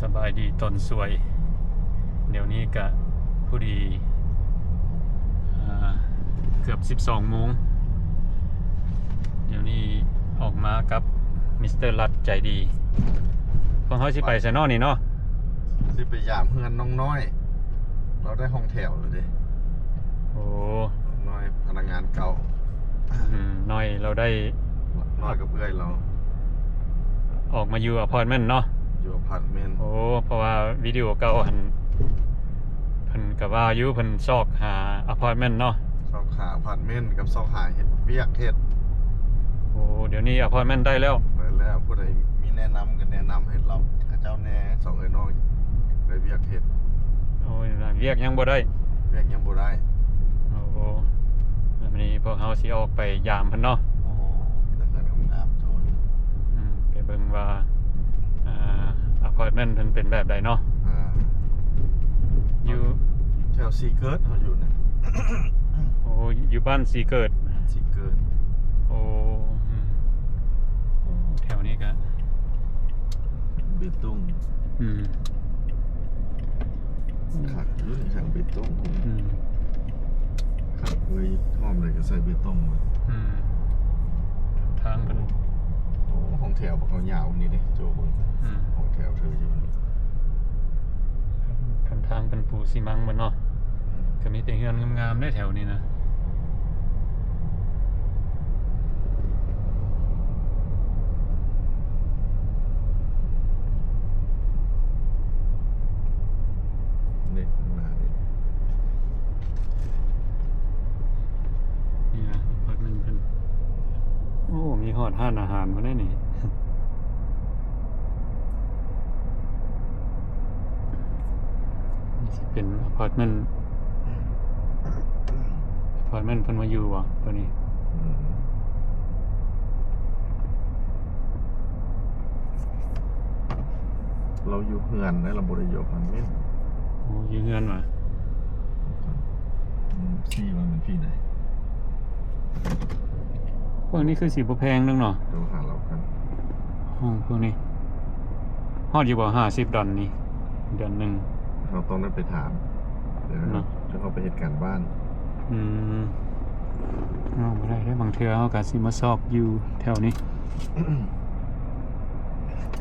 ສະບາຍດີຕອນສວຍ. ດຽວນີ້ກະພໍດີ ອ່າ ເກືອບສິບສອງໂມງ. ດຽວນີ້ອອກມາກັບມິສເຕີລັດໃຈດີ. ພວກເຮົາຊິໄປໃສນໍນີ້ເນາະ? ຊິໄປຢາມເຮືອນນ້ອງນ້ອຍ. ລາວໄດ້ຫ້ອງແຖວແລ້ວເດ້. ໂອ້ ນ້ອຍພະນັກງານເກົ່າ. ອືມ ນ້ອຍລາວໄດ້ ນ້ອຍກັບເອື້ອຍລາວ ອອກມາຢູ່ອາພາດເມັນເນາະ? ຢູ່ອາພາດເມັນ. ໂອ້ ເພາະວ່າວິດີໂອເກົ່າຫັ້ນ ເພິ່ນກະວ່າຢູ່ ເພິ່ນຊອກຫາອາພາດເມັນເນາະ? ຊອກຫາອາພາດເມັນກັບຊອກຫາເຮັດວຽກເຮັດ. ໂອ້ ດຽວນີ້ອາພາດເມັນໄດ້ແລ້ວ? ໄດ້ແລ້ວ. ຜູ້ໃດມີແນະນຳກະແນະນຳໃຫ້ລາວ ເຂົາເຈົ້າແດ່ ສອງເອື້ອຍນ້ອງ ໄດ້ວຽກເຮັດ. ໂອ້ຍ ວຽກຍັງບໍ່ໄດ້? ວຽກຍັງບໍ່ໄດ້. ໂອ້ ແລ້ວມື້ນີ້ພວກເຮົາຊິອອກໄປຢາມເພິ່ນເນາະ? ໂອ້ ເປັນເຮືອນງາມໆ. ອືມ ໄປເບິ່ງວ່າ ອ່າ ອາພາດເມັນເພິ່ນເປັນແບບໃດເນາະ? ອ່າ ຢູ່ແຖວສີເກີດເຮົາຢູ່ນີ້. ໂອ້ ຢູ່ບ້ານສີເກີດ. ສີເກີດ. ໂອ້ ອືມ ໂອ້ ແຖວນີ້ກະເບຕົງ. ອືມ ຄັກຢູ່ນີ້ ຊ່າງເບຕົງ. ອືມ ຄັກເລີຍ. ພ້ອມເລີຍກະໃສ່ເບຕົງ. ອືມ ທາງເພິ່ນ ໂອ້ ຫ້ອງແຖວພວກເຮົາຍາວນີ້ເດ້ ໂຈ້ເບິ່ງ. ອືມ ຫ້ອງແຖວເທີຢູ່ນີ້ ທາງເພິ່ນປູຊີມັງເບິດເນາະ. ອືມ ກະມີແຕ່ເຮືອນງາມໆເດ້ແຖວນີ້ນະ. ເນັດມາເດ້. ນີ້ນະ ອາພາດເມັນເພິ່ນ. ໂອ້ ມີຮອດຮ້ານອາຫານພຸ້ນເດ້ນີ້. ນີ້ຊິເປັນອາພາດເມັນ ອາພາດເມັນເພິ່ນມາຢູ່ບໍ່ໂຕນີ້? ອືມ ລາວຢູ່ເຮືອນເດ້ ລາວບໍ່ໄດ້ຢູ່ອາພາດເມັນ. ໂອ້ ຢູ່ເຮືອນຫວາ? ອືມ ຊີ້ວ່າແມ່ນພີ້ໃດ. ພວກນີ້ຄືຊິບໍ່ແພງເນາະ. ໂທຫາລາວກັນ. ຫ້ອງພວກນີ້ຮອດຢູ່ບໍ່? ຫ້າສິບດອນນີ້ ເດືອນໜຶ່ງ. ເຮົາຕ້ອງໄດ້ໄປຖາມ ດຽວເນາະ ເຮົາໄປເຮັດການບ້ານ. ອືມ ເອົາບໍ່ໄດ້ເດ້ ບາງເທື່ອເຮົາກະຊິມາຊອກຢູ່ແຖວນີ້.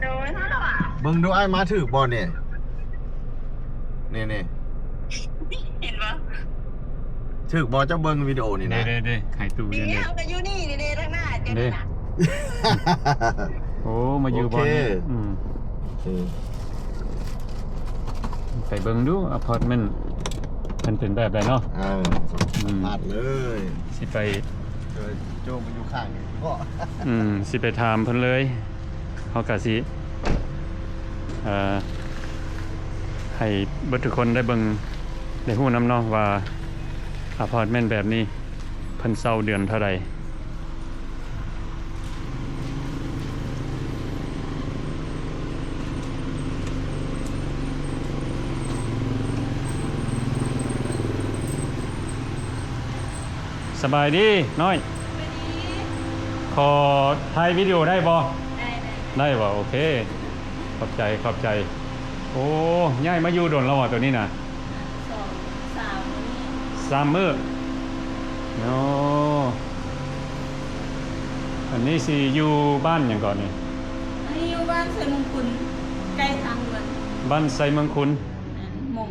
ໂດຍ ເບິ່ງດູອ້າຍມາຖືກບໍ່ນີ້? ນີ້ໆ ເຫັນບໍ່? ຖືກບໍ່? ເຈົ້າເບິ່ງວິດີໂອນີ້ນະ. ເດ້ໆໆ ໄຂຕູ້ຢູ່ນີ້. ນີ້ເຮົາກະຢູ່ນີ້ເດ້ ທາງໜ້າເຈົ້ານີ້ນະ. ໂອ້ ມາຢູ່ບ່ອນນີ້. ອືມ ໄປເບິ່ງດູອາພາດເມັນເພິ່ນເປັນແບບໃດເນາະ. ເອີ ອືມ ສຳພາດເລີຍ. ຊິໄປ ໂຈມາຢູ່ຂ້າງນີ້. ອືມ ຊິໄປຖາມເພິ່ນເລີຍ. ເຮົາກະຊິ ເອີ ໃຫ້ເບິດທຸກຄົນໄດ້ເບິ່ງ ໄດ້ຮູ້ນຳເນາະວ່າອາພາດເມັນແບບນີ້ເພິ່ນເຊົ່າເດືອນເທົ່າໃດ. ສະບາຍດີນ້ອຍ. ສະບາຍດີ. ຂໍຖ່າຍວິດີໂອໄດ້ບໍ່? ໄດ້ ໄດ້ ໄດ້ບໍ່? ໂອເຄ ຂອບໃຈ ຂອບໃຈ. ໂອ້ ຍ້າຍມາຢູ່ດົນແລ້ວຫວາໂຕນີ້ນະ? ສອງ ສາມມື້. ສາມມື້. ໂອ້ ອັນນີ້ຊິຢູ່ບ້ານຫຍັງເກາະນີ້? ອັນນີ້ຢູ່ບ້ານໄຊມົງຄຸນ ໃກ້ທາງດ່ວນ. ບ້ານໄຊເມືອງຄຸນ. ແມ່ນ ມົງ.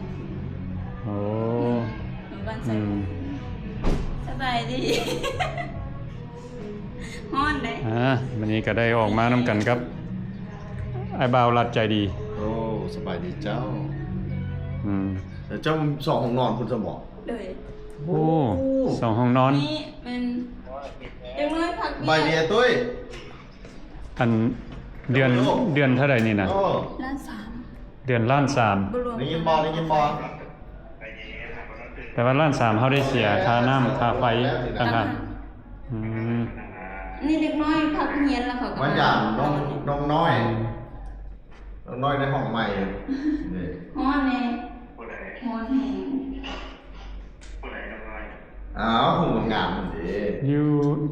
ໂອ້ ບ້ານໄຊ. ອືມ ສະບາຍດີ. ຮ້ອນເດ້. ອ່າ ມື້ນີ້ກະໄດ້ອອກມານຳກັນກັບອ້າຍບ່າວລັດໃຈດີ. ໂອ້ ສະບາຍດີເຈົ້າ. ອືມ ແລ້ວເຈົ້າສອງຫ້ອງນອນພຸ້ນຊະບໍ? ໂດຍ. ໂອ້ ສອງຫ້ອງນອນ. ນີ້ແມ່ນ ຢ່າງນ້ອຍພັກ ສະບາຍດີອ້າຍຕຸ້ຍ. ອັນເດືອນ ເດືອນເທົ່າໃດນີ້ນະ? ໂອ້ ລ້ານສາມ. ເດືອນລ້ານສາມ. ບໍ່ລວມ ໄດ້ຍິນບໍ່? ໄດ້ຍິນບໍ່? ແຕ່ວ່າລ້ານສາມເຮົາໄດ້ເສຍຄ່ານ້ຳຄ່າໄຟຕ່າງຫາກ. ອືມ ນີ້ເດັກນ້ອຍພັກຮຽນແລ້ວເຂົາກະມາຢາມນ້ອງ ນ້ອງນ້ອຍ. ອືມ ນ້ອງນ້ອຍໄດ້ຫ້ອງໃໝ່ເດ້. ຮ້ອນແດ່. ຮ້ອນແຮງ. ອ້າວ ຜູ້ງາມໆຫັ້ນເດ້. ຢູ່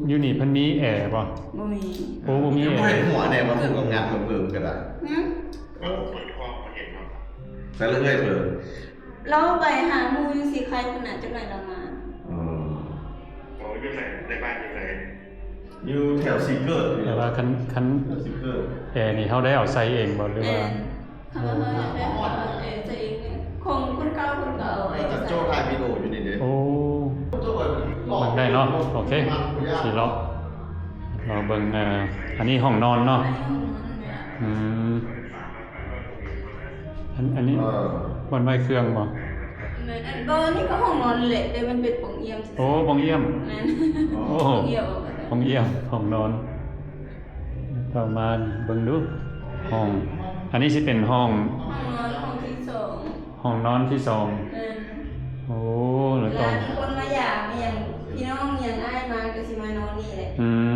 ຢູ່ນີ້ເພິ່ນມີແອບໍ່? ບໍ່ມີ. ໂອ້ ບໍ່ມີແອ. ບໍ່ເຫັນຫົວແດ່ວ່າຜູ້ງາມໆເບິ່ງກະໄດ້. ຫື? ເອີ ເປີດຄອມມາເຫັນເນາະ. ໃສລະເອື້ອຍເພິ່ນ? ລາວໄປຫາໝູ່ຢູ່ສີໄຄພຸ້ນນະ ຈັກໜ້ອຍລາວມາ. ເອີ ໂອ້ ຢູ່ໃສ? ໃນບ້ານຢູ່ໃສ? ຢູ່ແຖວສີເກີດ. ແຕ່ວ່າຄັນ ຄັນ ແຖວສີເກີດ ແອນີ້ເຮົາໄດ້ເອົາໃສ່ເອງບໍ່ ຫຼືວ່າ? ແມ່ນ. ເອີ ເຮົາໄດ້ເອົາແອໃສ່ເອງ. ຂອງຄົນເກົ່າເພິ່ນກໍເອົາແອໃສ່. ໂອ້ ເບິ່ງໄດ້ເນາະ. ໂອເຄ ຊິເລາະ ເລາະເບິ່ງ. ເອີ ອັນນີ້ຫ້ອງນອນເນາະ. ອັນນີ້ຫ້ອງນອນແມ່ນ. ອືມ ອັນ ອັນນີ້ ເອີ ບ່ອນໄວ້ເຄື່ອງບໍ່? ແມ່ນ. ອັນ ບໍ່ ນີ້ກໍຫ້ອງນອນແຫຼະ ແຕ່ມັນເປັນປ່ອງຢ້ຽມ. ໂອ້ ປ່ອງຢ້ຽມ. ແມ່ນ. ໂອ້ ປ່ອງຢ້ຽມ ປ່ອງຢ້ຽມ ຫ້ອງນອນ. ເຂົ້າມາເບິ່ງດູ ຫ້ອງ ອັນນີ້ຊິເປັນຫ້ອງ ຫ້ອງນອນຫ້ອງທີສອງ. ຫ້ອງນອນທີສອງ. ແມ່ນ. ໂອ້ ແລ້ວກໍມີຄົນມາຢາມອີ່ຫຍັງ ພີ່ນ້ອງອີ່ຫຍັງ ອ້າຍມາກໍຊິມານອນນີ້ແຫຼະ. ອືມ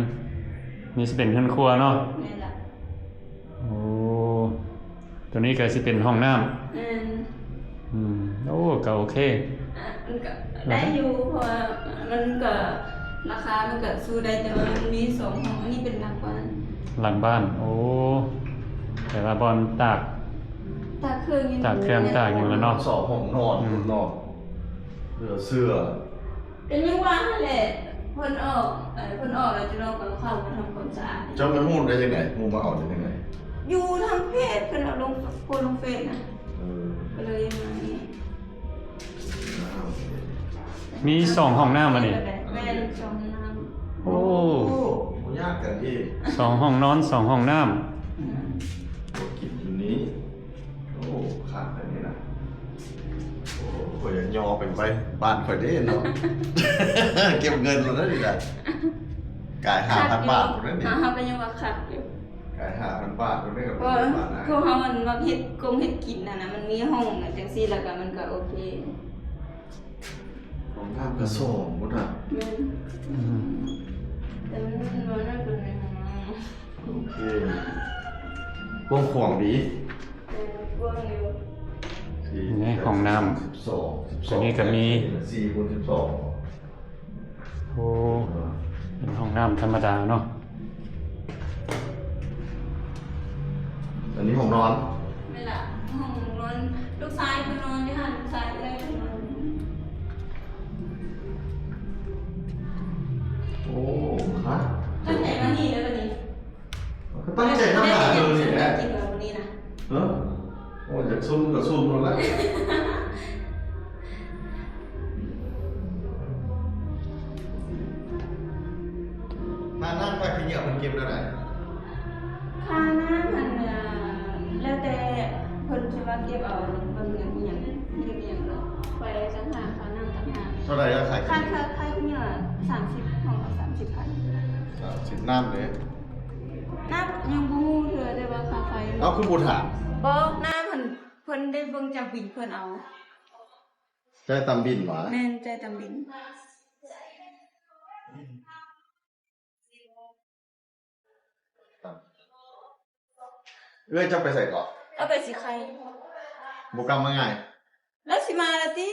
ນີ້ຊິເປັນເຮືອນຄົວເນາະ. ແມ່ນລະ. ໂອ້ ຕົວນີ້ກໍຊິເປັນຫ້ອງນ້ຳ. ແມ່ນ. ອືມ ໂອ້ ກໍໂອເຄ. ອ່ະ ມັນກໍໄດ້ຢູ່ ເພາະວ່າມັນກໍ ລາຄາມັນກໍສູ້ໄດ້ ແຕ່ວ່າມັນມີສອງຫ້ອງ. ອັນນີ້ເປັນຫຼັງບ້ານ. ຫຼັງບ້ານ. ໂອ້ ແຕ່ວ່າບ່ອນຕາກ ຕາກເຄື່ອງ ຕາກເຄື່ອງ ຕາກຫຍັງລະເນາະ. ສອງຫ້ອງນອນ. ອືມ ພຸ້ນເນາະ. ເຫຼືອເຊື່ອ. ກໍຍັງວ່າຫັ້ນແຫຼະ ເພິ່ນອອກ ເອີ ເພິ່ນອອກແລ້ວ ເຈົ້ານ້ອງກໍເຂົ້າມາທຳຄວາມສະອາດ. ເຈົ້າໄປຮູ້ໄດ້ຈັ່ງໃດ? ຮູ້ມາເອົາໄດ້ຈັ່ງໃດ? ຢູ່ທາງເຟສ ເພິ່ນເອົາລົງ ໂພສລົງເຟສນະ. ເອີ ກໍເລີຍມານີ້. ມີສອງຫ້ອງນ້ຳອັນນີ້. ແມ່ນ ສອງຫ້ອງນ້ຳ. ໂອ້ ບໍ່ຍາກກັນອີກ. ສອງຫ້ອງນອນ ສອງຫ້ອງນ້ຳ. ອືມ ກິນຢູ່ນີ້. ໂອ້ ຄັກອັນນີ້ນະ. ໂອ້ ຂ້ອຍຢາກຍໍໄປໄວ້ບ້ານຂ້ອຍເດ້ເນາະ. ເກັບເງິນແລ້ວນີ້ນະ ກາຍຫ້າພັນບາດພຸ້ນນີ້. ເຮົາກໍຍັງວ່າຄັກຢູ່. ກາຍຫ້າພັນບາດພຸ້ນນີ້. ເພາະພວກເຮົາມັນມັກເຮັດກົງເຮັດກິນຫັ້ນນະ ມັນມີຫ້ອງຈັ່ງຊີ້ ແລ້ວກໍມັນກໍໂອເຄ. ຫ້ອງນ້ຳກະສອງພຸ້ນນະ. ແມ່ນ. ອືມ ແຕ່ມັນ ມັນ ມັນເປັນຫ້ອງນ້ຳ. ໂອເຄ ກວ້າງຂວາງດີ. ເອີ ກວ້າງຢູ່. ນີ້ຫ້ອງນ້ຳ. ສິບສອງ ສິບສອງ ອັນນີ້ກໍມີ ສີ່ຄູນສິບສອງ. ໂອ້ ເປັນຫ້ອງນ້ຳທຳມະດາເນາະ. ອັນນີ້ຫ້ອງນອນ. ແມ່ນລະ ຫ້ອງນອນ ລູກຊາຍເພິ່ນນອນຢູ່ຫັ້ນ ລູກຊາຍເອື້ອຍເພິ່ນນອນ. ໂອ້ ຄັກ. ຕັ້ງໃຈມານີ້ເດີບັດນີ້. ກໍຕັ້ງໃຈນຳຫຼານເພິ່ນນີ້ແຫຼະ. ກິນແລ້ວມື້ນີ້ນະ. ເອີ ໂອ້ ຢາກຊຸ່ມກໍຊຸ່ມໂລດລະ. ຄ່ານ້ຳຄ່າຂີ້ເຫຍື້ອເພິ່ນເກັບແນວໃດ? ຄ່ານ້ຳຫັ້ນ ແລ້ວແຕ່ເພິ່ນຊິວ່າເກັບເອົາເບິ່ງເງິນອີ່ຫຍັງ ເຮັດອີ່ຫຍັງເນາະ. ໄຟຕ່າງຫາກ ຄ່ານ້ຳຕ່າງຫາກ. ເທົ່າໃດລະ ຄ່າ ຄ່າ ຄ່າຂີ້ເຫຍື້ອ ສາມສິບ ຫ້ອງລະສາມສິບພັນ. ສາມສິບ. ນ້ຳເດ? ນ້ຳຍັງບໍ່ຮູ້ເທື່ອ ແຕ່ວ່າຄ່າໄຟ. ເອົາ ຄືບໍ່ຖາມ? ບໍ່ ນ້ຳຫັ້ນເພິ່ນໄດ້ເບິ່ງຈາກບິນເພິ່ນເອົາ. ຈ່າຍຕາມບິນຫວາ? ແມ່ນ ຈ່າຍຕາມບິນ. ເອື້ອຍເຈົ້າໄປໃສເກາະ? ເອົາໄປສີໄຄ. ບໍ່ກັບມາງ່າຍ? ລາວຊິມາແລ້ວຕິ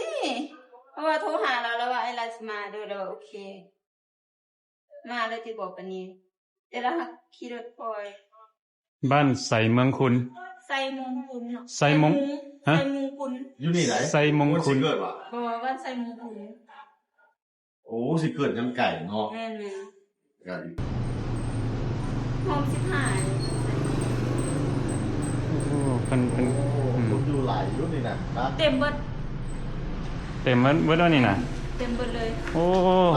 ເພາະວ່າໂທຫາລາວ ລາວວ່າ ເອີ ລາວຊິມາເດີ ລາວວ່າໂອເຄ. ມາເລີຍຕິ ບອກປານນີ້ ແຕ່ລະຫັກຂີ່ລົດປ່ອຍ. ບ້ານໄຊເມືອງຄຸນ. ໄຊມຸງຄຸນເນາະ. ໄຊມຸງ ໄຊມຸງ ຮະ? ໄຊມຸງຄຸນ. ຢູ່ນີ້ໃດ? ໄຊມຸງຄຸນ. ບໍ່ ບ້ານໄຊມຸງຄຸນ. ໂອ້ ຊິເກີດຍັງໄກເນາະ. ແມ່ນໆ. ກະ ໂຮມສິບຫ້າ. ໂອ້ ເພິ່ນ ເພິ່ນ ໂອ້ ອືມ ຄົນຢູ່ຫຼາຍຢູ່ນີ້ນະ. ເຕັມເບິດ. ເຕັມເບິດ ເບິດແລ້ວນີ້ນະ. ເຕັມເບິດເລີຍ. ໂອ້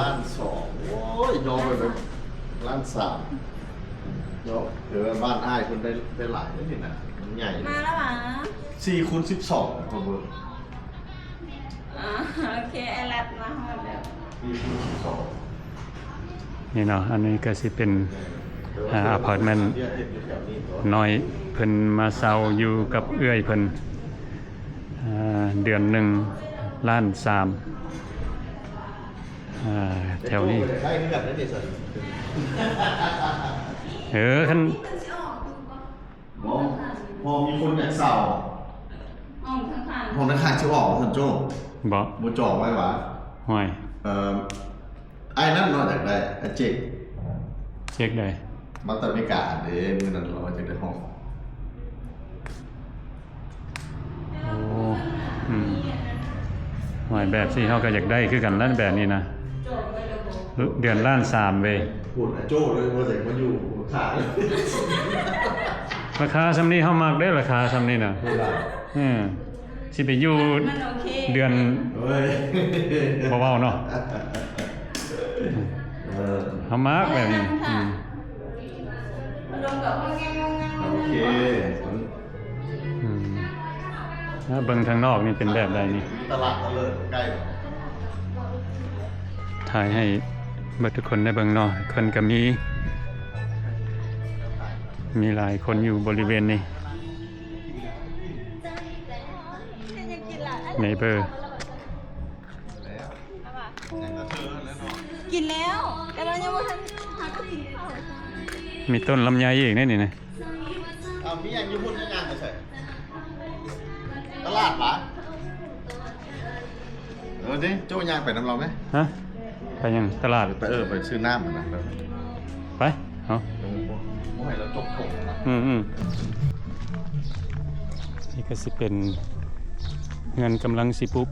ລ້ານສອງ. ໂອ້ຍ ຍອມໄປເບິດ. ລ້ານສາມເນາະ. ເອີ ບ້ານອ້າຍເພິ່ນໄດ້ ໄດ້ຫຼາຍເດ້ນີ້ນະ ມັນໃຫຍ່. ມາແລ້ວຫວາ? ສີ່ຄູນສິບສອງ ເພິ່ນເບິ່ງ. ອໍ ໂອເຄ ໄອລັດມາຮອດແລ້ວ. ນີ້ເນາະ ອັນນີ້ກໍຊິເປັນ ອາ ອາພາດເມັນນ້ອຍ ເພິ່ນມາເຊົ່າຢູ່ກັບເອື້ອຍເພິ່ນ ອາ ເດືອນໜຶ່ງລ້ານສາມ ອາ ແຖວນີ້. ເອີ ຄັນ ບໍ່ ພໍມີຄົນຢາກເຊົ່າ. ຫ້ອງຂ້າງໆ ຫ້ອງຂ້າງໆຊິອອກວ່າຊັ້ນໂຈ້. ບໍ່ ບໍ່ຈອງໄວ້ຫວາ? ຫ້ອຍ ເອີ ອ້າຍນັ້ນເນາະຢາກໄດ້ ອ້າຍເຈກ. ເຈກໃດ? ມາແຕ່ອາເມລິກາເດ້ ມື້ນັ້ນລາວວ່າຢາກໄດ້ຫ້ອງ. ແບບນີ້ເຮົາກໍຢາກໄດ້ຄືກັນນັ້ນ ແບບນີ້ນະ ເດືອນລ້ານສາມເວີຍ. ພຸ້ນ ອາໂຈ້ເລີຍ ບໍ່ໃສ່ມາຢູ່ຂ້າງ. ລາຄາຊ່ຳນີ້ເຮົາມັກເດ້ ລາຄາຊ່ຳນີ້ນະ. ເອີ ຊິໄປຢູ່ ມັນໂອເຄ ເດືອນ ເອີຍ ບໍ່ເວົ້າເນາະ. ເອີ ເຮົາມັກແບບນີ້. ອືມ ໂອເຄ. ອືມ ເບິ່ງທາງນອກນີ້ເປັນແບບໃດນີ້? ຕະຫຼາດເລີດໃກ້ ຖ່າຍໃຫ້ເບິດທຸກຄົນໄດ້ເບິ່ງເນາະ. ເພິ່ນກໍມີ ມີຫຼາຍຄົນຢູ່ບໍລິເວນນີ້. ເນເບີ ກິນແລ້ວ ແຕ່ວ່າຍັງບໍ່ທັນ ຫາກໍກິນເຂົ້າ. ມີຕົ້ນລຳໄຍອີກເດ້ນີ້ນະ. ເອົາ ມີຫຍັງຢູ່ພຸ້ນ ຍ່າງໄປໃສ? ຕະຫຼາດຫວາ? ເອີ ເດ້ ໂຈ້ຍ່າງໄປນຳລາວແມ. ຮະ? ໄປຫຍັງ? ຕະຫຼາດ? ໄປ ເອີ ໄປຊື້ນ້ຳຫັ້ນນະ. ໄປ ເອົາ ບໍ່ໃຫ້ລາວຈົກຖົງນະ. ອືມໆ ນີ້ກໍຊິເປັນເຮືອນກຳລັງຊິປຸບ.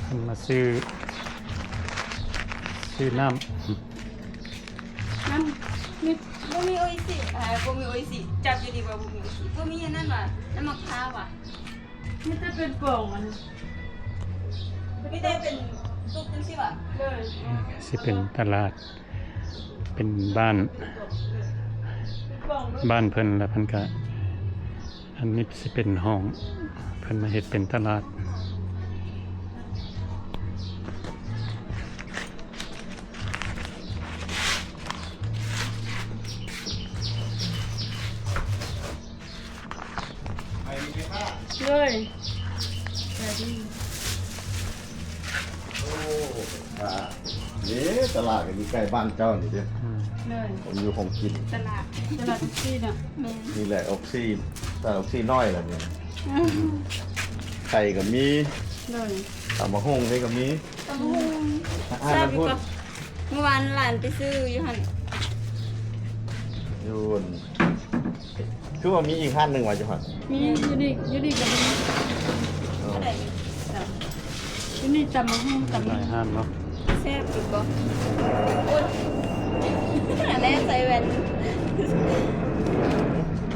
ເພິ່ນມາຊື້ ຊື້ນ້ຳ ນ້ຳ ບໍ່ມີໂອອິຊິ ອ່າ ບໍ່ມີໂອອິຊິ ຈັບຢູ່ນີ້ວ່າບໍ່ມີໂອອິຊິ ບໍ່ມີອັນນັ້ນວ່າ ນ້ຳໝາກພ້າວວ່າ ມີແຕ່ເປັນປ່ອງ ອັນ ມີແຕ່ເປັນຕຸກຈັ່ງຊີ້ຫວາ? ເອີ ຊິເປັນຕະຫຼາດ ເປັນບ້ານ ເປັນປ່ອງເລີຍ ບ້ານເພິ່ນ ແລ້ວເພິ່ນກະ ອັນນີ້ຊິເປັນຫ້ອງ ເພິ່ນມາເຮັດເປັນຕະຫຼາດ. ໂດຍ ສະບາຍດີ. ໂອ້ ອ່າ ເດ້ ຕະຫຼາດກໍຢູ່ໃກ້ບ້ານເຈົ້ານີ້ເດ້. ອືມ ໂດຍ ຂອງຢູ່ຂອງກິນ ຕະຫຼາດ ຕະຫຼາດອົກຊີເນາະ. ແມ່ນ ນີ້ແຫຼະ ອົກຊີ ຕະຫຼາດອົກຊີນ້ອຍລະນີ້. ອືມ ໄຂ່ກໍມີ. ໂດຍ ຕຳບັກຫຸ່ງນີ້ກໍມີ. ຕຳບັກຫຸ່ງ ອ່າ ແຊບຢູ່ກໍ ມື້ວານຫຼານໄປຊື້ຢູ່ຫັ້ນ ຢູ່ ຄືວ່າມີອີກຮ້ານໜຶ່ງວ່າຢູ່ຫັ້ນ? ມີ ຢູ່ນີ້ ຢູ່ນີ້ກໍມີ. ເອີ ຢູ່ນີ້ຕຳບັກຫຸ່ງ ຕຳບັກຫຸ່ງ ຫຼາຍຮ້ານເນາະ. ແຊບຢູ່ບໍ່? ໂອ້ຍ ແນ່ໃສ່ແວ່ນ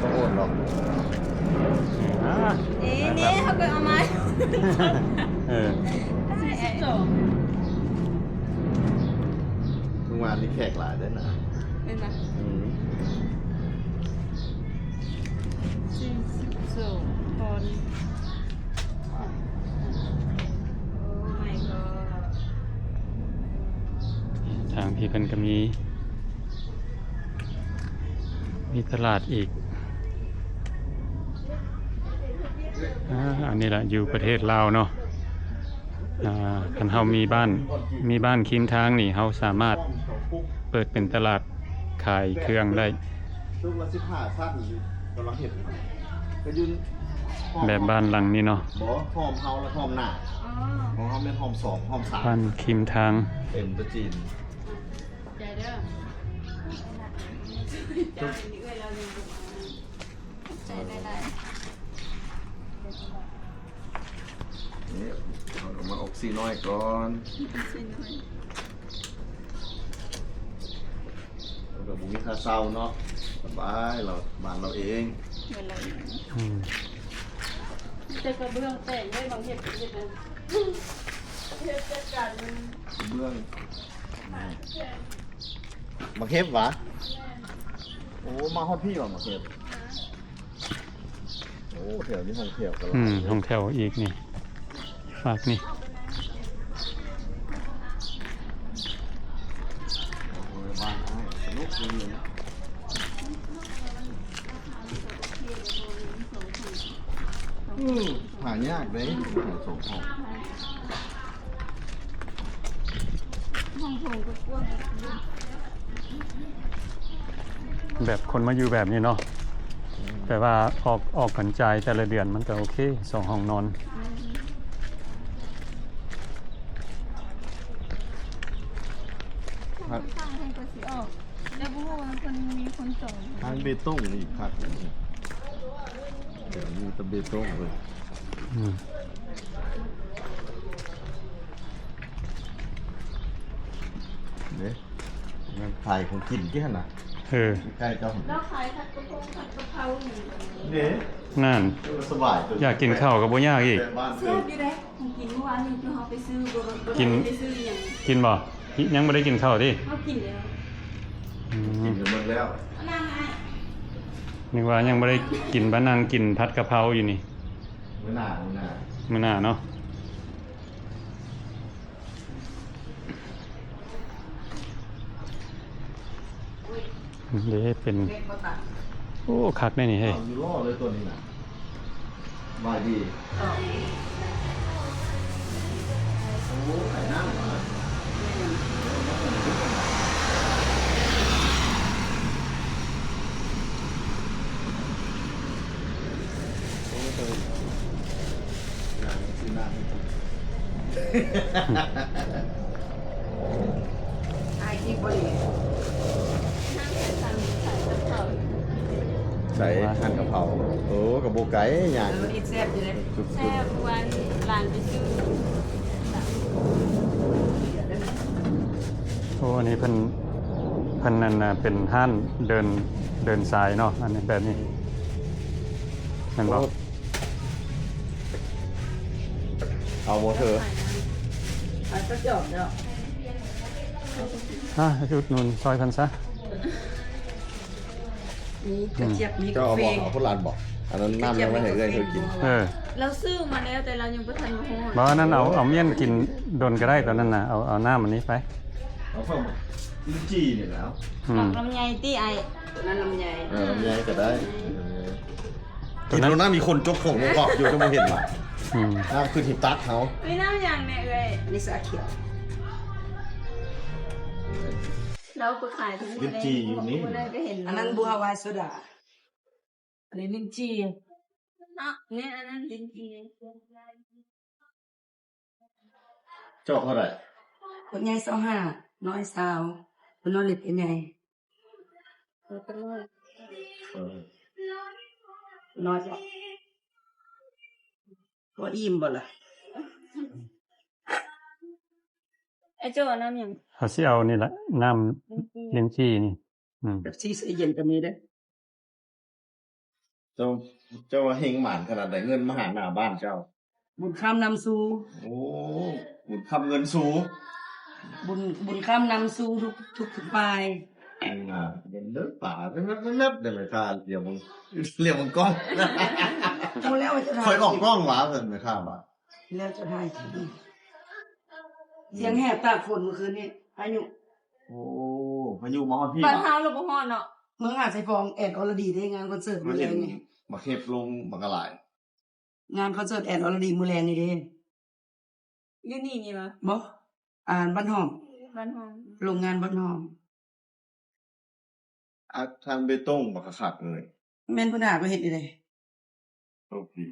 ບໍ່ໂອນດອກ. ເອີ ນີ້ ນີ້ເຮົາກໍເອົາມາ. ເອີ ສີ່ສິບສອງ ມື້ວານນີ້ແຂກຫຼາຍເດ້ນະ. ແມ່ນບໍ່? ອືມ ສີ່ສິບສອງ ຕອນ Oh my god ທາງພີ້ເພິ່ນກໍມີ ມີຕະຫຼາດອີກ. ອ່າ ອັນນີ້ລະ ຢູ່ປະເທດລາວເນາະ. ອ່າ ຄັນເຮົາມີບ້ານ ມີບ້ານຄີມທາງນີ້ ເຮົາສາມາດເປີດເປັນຕະຫຼາດຂາຍເຄື່ອງໄດ້. ຕຸກລະສິບຫ້າຊັ້ນ ກຳລັງເຮັດ ກໍຢູ່ ແບບບ້ານຫຼັງນີ້ເນາະ. ບໍ່ ຫ້ອມເຮົາລະຫ້ອມໜ້າ. ອໍ ຂອງເຮົາແມ່ນຫ້ອມສອງ ຫ້ອມສາມ ບ້ານຄີມທາງ ເຕັມໂຕຈີນ. ໃຈເດີ ໃຈຫຼາຍໆ. ນີ້ ເອົາມາອົກຊີນ້ອຍກ່ອນ. ຊິນ້ອຍ ແລ້ວກໍບໍ່ມີຄ່າເຊົ່າເນາະ ສະບາຍ ລາວ ບ້ານລາວເອງ. ບ້ານລາວເອງ. ອືມ ມີແຕ່ກະເບື້ອງແຕກເລີຍ ບາງເຮັດ ເຮັດ ເຮັດຈັດການມັນ ກະເບື້ອງ. ບັກເຫັບຫວາ? ໂອ້ ມາຮອດພີ້ຫວາ ບັກເຫັບ? ໂອ້ ແຖວນີ້ຫ້ອງແຖວກໍຫຼາຍ. ອືມ ຫ້ອງແຖວອີກນີ້ ຝາກນີ້. ໂອ້ຍ ບ້ານອ້າຍສະໜຸກດີ. ອືມ ຫາຍາກເດ້ ຫ້ອງໂຖງ ຫ້ອງ ຫ້ອງໂຖງກໍກວ້າງ. ແບບຄົນມາຢູ່ແບບນີ້ເນາະ ແຕ່ວ່າອອກ ອອກກັນຈ່າຍແຕ່ລະເດືອນມັນກໍໂອເຄ ສອງຫ້ອງນອນ. ແມ່ນ. ທາງໃຫ້ກໍຊິອອກ ແຕ່ບໍ່ຮູ້ວ່າເພິ່ນມີຄົນຈອງ ທາງເບຕົງນີ້ຄັກເດ້ ແຖວນີ້ແຕ່ເບຕົງເລີຍ ອືມ ເດ້ ແມ່ນຂາຍຂອງກິນຕິຫັ້ນນະ ເອີ ໃກ້ເຈົ້າ ແລ້ວຂາຍຜັດກະພງຜັດກະເພົານີ້ ເດ້ ນັ້ນ ເອີ ສະບາຍ ຢາກກິນເຂົ້າກໍບໍ່ຍາກອີກ ແຊບຢູ່ເດ້ ຂອງກິນມື້ວານນີ້ ຄືເຮົາໄປຊື້ ບໍ່ ບໍ່ໄດ້ໄປຊື້ຫຍັງ ກິນບໍ່? ຍັງບໍ່ໄດ້ກິນເຂົ້າຕິ? ເຮົາກິນແລ້ວ ອືມ ກິນຈົນໝົດແລ້ວ ອັນນັ້ນ ນຶກວ່າຍັງບໍ່ໄດ້ກິນ ບານັ່ງກິນຜັດກະເພົາຢູ່ນີ້ ມື້ໜ້າ ມື້ໜ້າ ມື້ໜ້າເນາະ. ເດ້ ເປັນ ໂອ້ ຄັກແດ່ນີ້ເຮີ້ຍ ອ້າວ ຢູ່ລໍເລີຍຕົວນີ້ນະ ສະບາຍດີ ໂອ້ ຂາຍນ້ຳຫວາ? ໂອ້ ເອີ ໃສ່ ຮ້ານກະເພົາ ໂອ້ ກໍບໍ່ໄກ ຍ່າງ ເອີ ແຊບຢູ່ເດ້ ແຊບ ເມື່ອວານຫຼານໄປຊື້ ໂອ້ ອັນນີ້ເພິ່ນ ເພິ່ນນັ້ນນະ ເປັນຮ້ານເດີນ ເດີນສາຍເນາະ ອັນນີ້ແບບນີ້ ແມ່ນບໍ່? ເອົາບໍ່ເທີ? ຂາຍຈັກດອກແລ້ວ ອ່າ ອຸດໜູນຊ່ອຍເພິ່ນຊະ ມີກະຈຽບ ມີກາເຟ ເຈົ້າເອົາບໍ່? ເອົາຄົນລານບໍ່? ອັນນັ້ນນ້ຳຍັງໄວ້ໃຫ້ເອື້ອຍເຂົາກິນ ເອີ ລາວຊື້ມາແລ້ວ ແຕ່ລາວຍັງບໍ່ທັນມາຮອດ ບໍ່ ອັນນັ້ນເອົາ ເອົາມ້ຽນກິນດົນກໍໄດ້ ຕອນນັ້ນນະ ເອົາ ເອົານ້ຳອັນນີ້ໄປ ເອົາເພີ່ມ ລິ້ນຈີ່ນີ້ແຫຼະ ອືມ ດອກລຳໄຍຕິອ້າຍ ນັ້ນລຳໄຍ ເອີ ລຳໄຍກໍໄດ້ ອືມ ກິນໂລດນະ ມີຄົນຈົກຂອງລົງອອກຢູ່ ຈະບໍ່ເຫັນຫວາ ອືມ ນ້ຳຂຶ້ນທີ່ຕັກເຮົາ ເອີຍ ນ້ຳຫຍັງແດ່ເອື້ອຍ? ນີ້ຊາຂຽວ ລາວໄປຂາຍທຸກມື້ ລິ້ນຈີ່ຢູ່ນີ້ ມື້ໃດກໍເຫັນ ອັນນັ້ນບົວວາຍໂຊດາ ອັນນີ້ລິ້ນຈີ່ ເນາະ ນີ້ອັນນັ້ນລິ້ນຈີ່. ເຈົ້າເທົ່າໃດ? ບັກໃຫຍ່ຊາວຫ້າ ນ້ອຍຊາວ ເພິ່ນນ້ອຍເລັກເປັນໃຫຍ່ ນ້ອຍ ພໍອີ່ມບໍ່ລະ? ໄອ້ໂຈ້ເອົານ້ຳຫຍັງ? ເຮົາຊິເອົານີ້ລະ ນ້ຳລິ້ນຈີ່ນີ້ ອືມ ເປັບຊີໃສ່ເຢັນກໍມີເດ້. ເຈົ້າ ເຈົ້າວ່າເຮັງໝານຂະໜາດໃດ ເງິນມາຫາໜ້າບ້ານເຈົ້າ ບຸນຄ້ຳນຳສູ່ ໂອ້ ບຸນຄ້ຳເງິນສູ່ ບຸນ ບຸນຄ້ຳນຳສູ່ທຸກ ທຸກ ທຸກຝ່າຍ ອືມ ເດີປາແວບໆ ເດີແມ່ຄ້າ ຫຼຽວເບິ່ງ ຫຼຽວເບິ່ງກ້ອງ ເຈົ້າແລ້ວຈະຖ່າຍ ຂ້ອຍອອກກ້ອງຫວາ ເພິ່ນແມ່ຄ້າວ່າ ແລ້ວຈະຖ່າຍ ສຽງແຫບຕາກຝົນມື້ຄືນນີ້ ພາຍຸ ໂອ້ ພາຍຸມາຮອດພີ້ ບ້ານເຮົາລະບໍ່ຮອດເນາະ ເມືອງຫາດຊາຍຟອງ ແອນ ອໍລະດີເດ້ ງານຄອນເສີດມື້ແລງນີ້ ມາເຮັບລົງບັກກະຫຼາຍ ງານຄອນເສີດແອນ ອໍລະດີມື້ແລງນີ້ເດ້ ຢູ່ນີ້ນີ້ຫວາ? ບໍ່ ອ່າ ບ້ານຫອມ ບ້ານຫອມ ໂຮງງານບ້ານຫອມ ອາ ທາງເບຕົງບັກຄັກໆເລີຍ ແມ່ນເພິ່ນຫາກໍເຮັດຢູ່ເດ້ ໂຊກດີ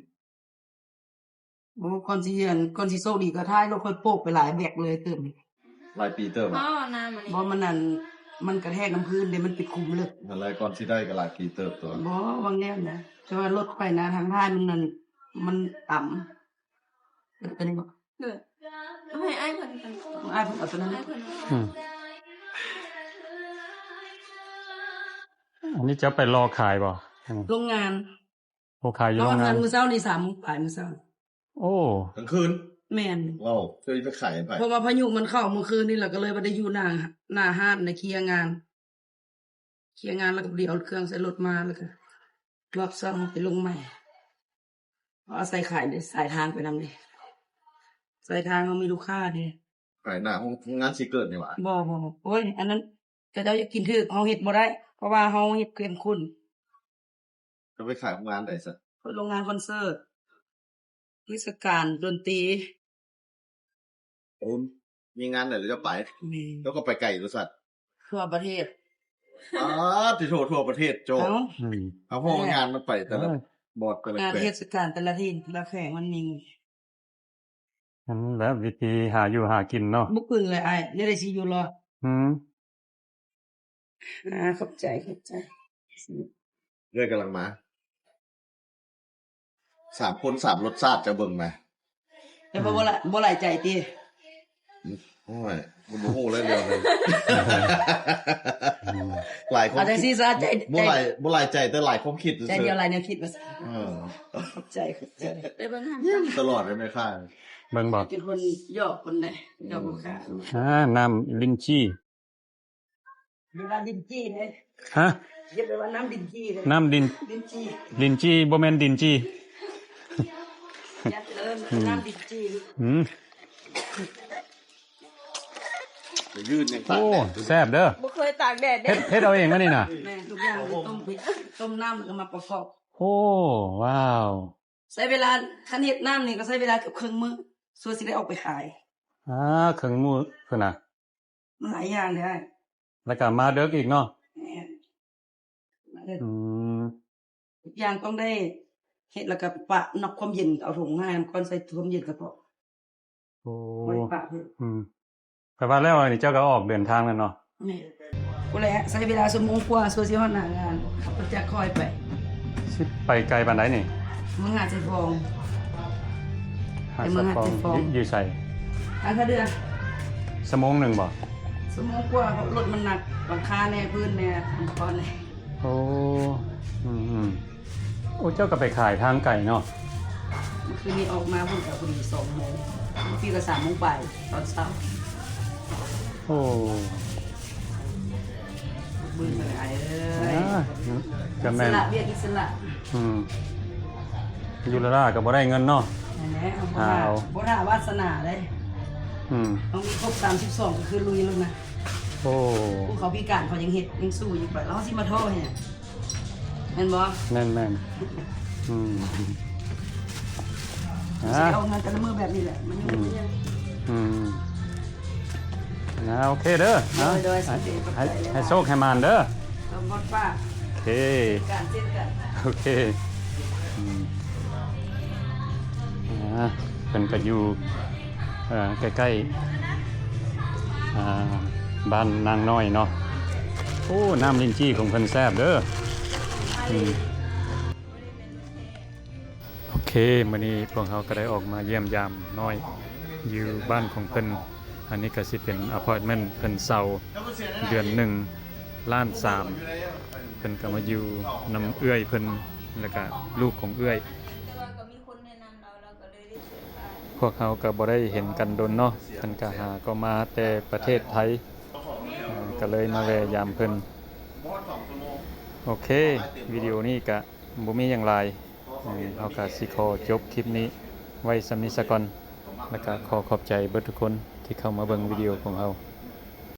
ໂອ້ ກ່ອນຊິ ອັນ ກ່ອນຊິໂຊກດີກໍທ້າຍລົດຂ້ອຍໂປກໄປຫຼາຍແບັກເລີຍຕື່ມ ຫຼາຍປີເຕີບ ບໍ່ ມັນອັນ ມັນກະແທກນ້ຳພື້ນເດ້ ມັນເປັນຂຸມເລິກ ນັ້ນແຫຼະ ກ່ອນຊິໄດ້ກໍຫຼາຍປີເຕີບຕົວະ ບໍ່ ຫວັງແນວນະ ແຕ່ວ່າລົດໄປນະ ທາງທ້າຍມັນນັ້ນ ມັນຕ່ຳ ເປັນ ເອີ ໃຫ້ອ້າຍເພິ່ນ ອ້າຍເພິ່ນເອົາຕົວນັ້ນ ອ້າຍເພິ່ນ ອືມ ອັນນີ້ຈະໄປລໍຂາຍບໍ່? ໂຮງງານ ໂອ້ ຂາຍຢູ່ໂຮງງານ ມື້ເຊົ້ານີ້ ສາມໂມງປາຍມື້ເຊົ້າ ໂອ້ ກາງຄືນ ແມ່ນ ເວົ້າ ເຈົ້າຊິໄປຂາຍໃຫ້ໃຜ? ເພາະວ່າພາຍຸມັນເຂົ້າມື້ຄືນນີ້ ແລ້ວກໍເລີຍບໍ່ໄດ້ຢູ່ໜ້າ ໜ້າຮ້ານນະ ເຄຍງານ ເຄຍງານ ແລ້ວກໍພໍດີເອົາເຄື່ອງໃສ່ລົດມາ ແລ້ວກໍລອບສອງໄປລົງໃໝ່ ເອົາໃສ່ຂາຍເດ້ ສາຍທາງໄປນຳເດ້ ສາຍທາງເຮົາມີລູກຄ້າເດ້ ຂາຍໜ້າໂຮງງານຊີເກີດນີ້ຫວາ? ບໍ່ ບໍ່ ໂອ້ຍ ອັນນັ້ນ ເຂົາເຈົ້າຢາກກິນຖືກ ເຮົາເຮັດບໍ່ໄດ້ ເພາະວ່າເຮົາເຮັດເຂັ້ມຂຸ້ນ ຈະໄປຂາຍໂຮງງານໃດຊັ້ນ? ໂຮງງານຄອນເສີດ ເທດສະການດົນຕີ ໂອ້ ມີງານໃດລະເຈົ້າໄປ ແມ່ນ ເຈົ້າກໍໄປໄກຕົວະຊັ້ນ ທົ່ວປະເທດ ອາ ຕິໂທ ທົ່ວປະເທດ ໂຈ້ ເອົ້າ ອືມ ເອົາ ເພາະວ່າງານມັນໄປແຕ່ລະ ເອີ ບ່ອນ ແຕ່ລະ ງານແຂວງ ເທດສະການແຕ່ລະຖິ່ນ ແຕ່ລະແຂວງມັນມີ ນັ້ນແຫຼະ ວິທີຫາຢູ່ຫາກິນເນາະ ບໍ່ກຶງເລີຍອ້າຍ ແນວໃດຊິຢູ່ລອດ ອືມ ອ່າ ຂອບໃຈ ຂອບໃຈ. ເອື້ອຍກຳລັງມາ. ສາມຄົນສາມລົດຊາດ ເຈົ້າເບິ່ງນະ. ແຕ່ບໍ່ ບໍ່ຫຼາຍ ບໍ່ຫຼາຍໃຈຕິ? ໂອ້ຍ ບໍ່ຮູ້ແລ້ວເລື່ອງນີ້. ຫຼາຍຄວາມ ເອົາຈັ່ງຊີ້ຊະ ໃຈ ບໍ່ຫຼາຍ ບໍ່ຫຼາຍໃຈ ແຕ່ຫຼາຍຄວາມຄິດຊື່ໆ. ໃຈດຽວຫຼາຍແນວຄິດວ່າຊັ້ນ. ເອີ ຂອບໃຈ ຂອບໃຈ. ໄປເບິ່ງຫັ້ນຕະຫຼອດເລີຍແມ່ຄ້າ. ເບິ່ງບໍ່? ເປັນຄົນຫຍອກຄົນໃດ ຫຍອກລູກຄ້າ. ອ່າ ນ້ຳລິນຈີ່. ເອີ້ນວ່າລິນຈີ່ເດ້. ຮະ? ຢ່າໄປວ່ານ້ຳລິນຈີ່ເດ້. ນ້ຳລິນ ລິນຈີ່ ລິນຈີ່ ບໍ່ແມ່ນດິນຈີ່. ຢ່າເອີ້ນ ອືມ ນ້ຳລິນຈີ່. ອືມ ໂອ້ ແຊບເດີ. ບໍ່ເຄີຍຕາກແດດເດ້. ເຮັດ ເຮັດເອົາເອງບໍ່ນີ້ນະ? ແມ່ນ ທຸກຢ່າງ ຕົ້ມ ຕົ້ມນ້ຳ ແລ້ວກໍມາປະກອບ. ໂອ້ ວ້າວ. ໃຊ້ເວລາ ຄັນເຮັດນ້ຳນີ້ກໍໃຊ້ເວລາເກືອບເຄິ່ງມື້ ສ່ວນຊິໄດ້ອອກໄປຂາຍ. ອ່າ ເຄິ່ງມື້ພຸ້ນນະ. ມັນຫຼາຍຢ່າງເດ້ອ້າຍ. ແລ້ວກໍມາເດິກອີກເນາະ? ແມ່ນ ມາເດິກ. ອືມ ທຸກຢ່າງຕ້ອງໄດ້ເຮັດ ແລ້ວກໍປະນອກຄວາມເຢັນ ເອົາຖົງມາໃຫ້ມັນກ່ອນ ໃສ່ຖົງເຢັນກະເພາະ. ໂອ້ ໄວ້ປະເພິ່ນ. ອືມ ແປວ່າແລ້ວອັນນີ້ເຈົ້າກໍອອກເດີນທາງແລ້ວເນາະ? ແມ່ນ. ພຸ້ນແຫຼະ ໃຊ້ເວລາຊົ່ວໂມງກວ່າ ຊົ່ວຊິຮອດໜ້າງານ ຂັບລົດຈັກຄ່ອຍໄປ. ຊິໄປໄກປານໃດນີ້? ເມືອງຫາດຊາຍຟອງ. ຫາດຊາຍຟອງ. ໄປເມືອງຫາດຊາຍຟອງ. ຢູ່ ຢູ່ໃສ? ທ່າທ່າເຮືອ. ຊົ່ວໂມງໜຶ່ງບໍ່? ຊົ່ວໂມງກວ່າ ເພາະລົດມັນໜັກ ຫຼັງຄາແດ່ ພື້ນແດ່ ອຸປະກອນແດ່. ໂອ້ ອືມໆ. ໂອ້ ເຈົ້າກໍໄປຂາຍທາງໄກເນາະ. ມື້ຄືນນີ້ອອກມາພຸ້ນກໍພໍດີສອງໂມງ ເມື່ອກີ້ກໍສາມໂມງປາຍຕອນເຊົ້າ. ໂອ້ ມື້ນີ້ອ້າຍເອີຍ ອ່າ ກໍແມ່ນ ອິດສະຫຼະ ວຽກອິດສະຫຼະ. ອືມ ຢູ່ລ້າໆກໍບໍ່ໄດ້ເງິນເນາະ. ນັ້ນແຫຼະ ບໍ່ຖ້າ ບໍ່ຖ້າວາສະໜາເດ້. ອືມ ຕ້ອງມີຄົບສາມສິບສອງກໍຄືລຸຍແລ້ວນະ. ໂອ້ ຜູ້ເຂົາພິການເຂົາຍັງເຮັດ ຍັງສູ້ຢູ່ ແລ້ວເຮົາຊິມາທໍ້ເຮັດຫຍັງ? ແມ່ນບໍ່? ແມ່ນໆ ອືມ ຊິໄດ້ອອກງານແຕ່ລະມື້ແບບນີ້ແຫຼະ ມັນຍັງ ອືມ ມັນຍັງ ອືມ ນະ ໂອເຄເດີ ໂດຍ ໂດຍ ໃຫ້ ໃຫ້ໂຊກໃຫ້ໝານເດີ ເອີ ໝົດປາກ ໂອເຄ ເຊັ່ນກັນ ເຊັ່ນກັນ ໂອເຄ ອືມ ອ່າ ເພິ່ນກໍຢູ່ ເອີ ໃກ້ໆ ອ່າ ບ້ານນາງນ້ອຍເນາະ. ໂອ້ ນ້ຳລິນຈີ່ຂອງເພິ່ນແຊບເດີ. ອືມ ໂອເຄ ມື້ນີ້ພວກເຮົາກໍໄດ້ອອກມາຢ້ຽມຢາມນ້ອຍຢູ່ບ້ານຂອງເພິ່ນ. ອັນນີ້ກໍຊິເປັນອາພາດເມັນເພິ່ນເຊົ່າເດືອນໜຶ່ງລ້ານສາມ. ເພິ່ນກໍມາຢູ່ນຳເອື້ອຍເພິ່ນ ແລ້ວກໍລູກຂອງເອື້ອຍ. ພວກເຮົາກໍບໍ່ໄດ້ເຫັນກັນດົນເນາະ, ເພິ່ນກໍຫາກໍມາແຕ່ປະເທດໄທ, ເອີ ກໍເລີຍມາແວ່ຢາມເພິ່ນ. ໂອເຄ, ວິດີໂອນີ້ກະບໍ່ມີຫຍັງຫຼາຍ, ເອີ ເຮົາກະຊິຂໍຈົບຄລິບນີ້ໄວ້ສ່ຳນີ້ສາກ່ອນ, ແລ້ວກະຂໍຂອບໃຈເບິດທຸກຄົນທີ່ເຂົ້າມາເບິ່ງວິດີໂອຂອງເຮົາ.